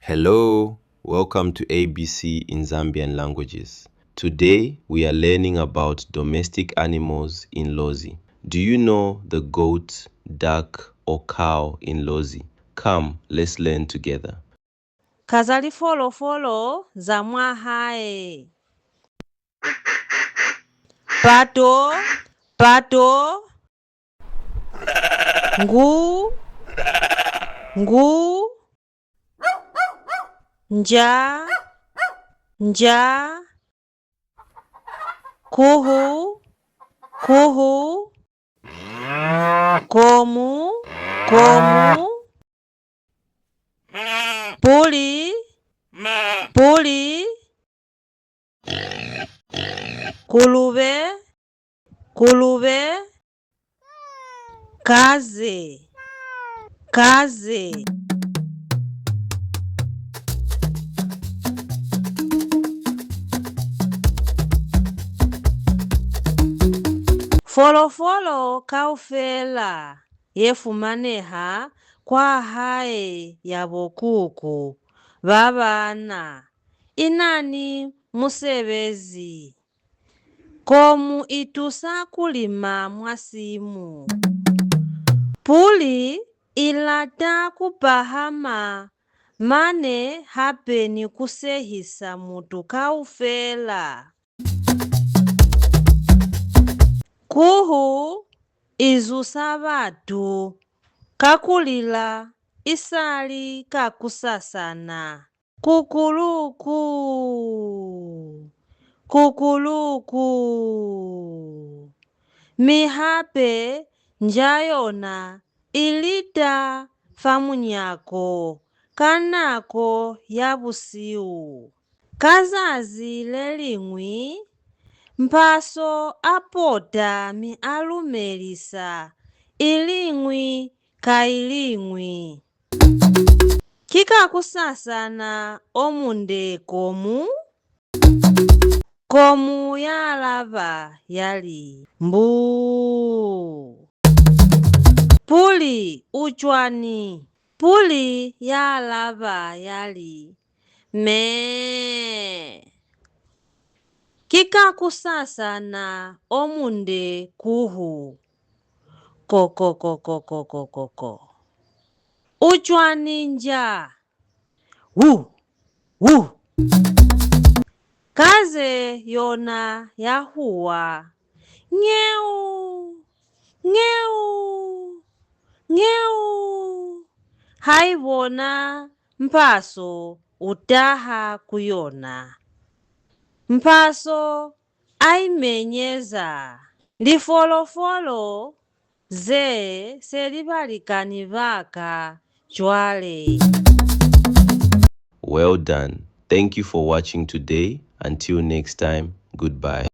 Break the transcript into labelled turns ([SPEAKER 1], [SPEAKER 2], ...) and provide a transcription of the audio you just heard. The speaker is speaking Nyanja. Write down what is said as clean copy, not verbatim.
[SPEAKER 1] Hello, welcome to ABC in Zambian languages. Today we are learning about domestic animals in Lozi. Do you know the goat, duck, or cow in Lozi? Come, let's learn together.
[SPEAKER 2] Ka za lifolofolo za mwa hae. Pato, pato, ngu, ngu, nja, nja, kuhu, kuhu, komu, komu, puli, puli, kulube, kulube, kaze, kaze. Folofolo kaufela ye fumaneha kwa hae ya bokuku ba baana i na ni musebezi. Komu i tusa ku lima mwa simu. Puli i lata ku pahama mane hape ni ku sehisa mutu kaufela. Kuhu i zusa batu ka ku lila isali kakusasana. Kukuluku! Kukuluku! Mi hape nja yona i lita fa munyako ka nako ya busihu. Ka zazi le liñwi, Mpaso a pota mi a lumelisa iliñwi ka iliñwi. Ki kakusasana o munde komu? Komu ya alaba ya li, Mbuu! Puli, u cwani? Puli ya alaba ya li, Mee! Ki kakusasana o munde kuhu. Ko-ko-ko-ko-ko-ko-ko-ko. U cwani nja? Wu! Wu! Kaze yona ya huwa, Ngeu! Ngeu! Ngeu! Ha i bona Mpaso u taha ku yona. Mpaso a i menyeza. Lifolofolo ze se li balikani ba ka cwale.
[SPEAKER 1] Well done. Thank you for watching today. Until next time, goodbye.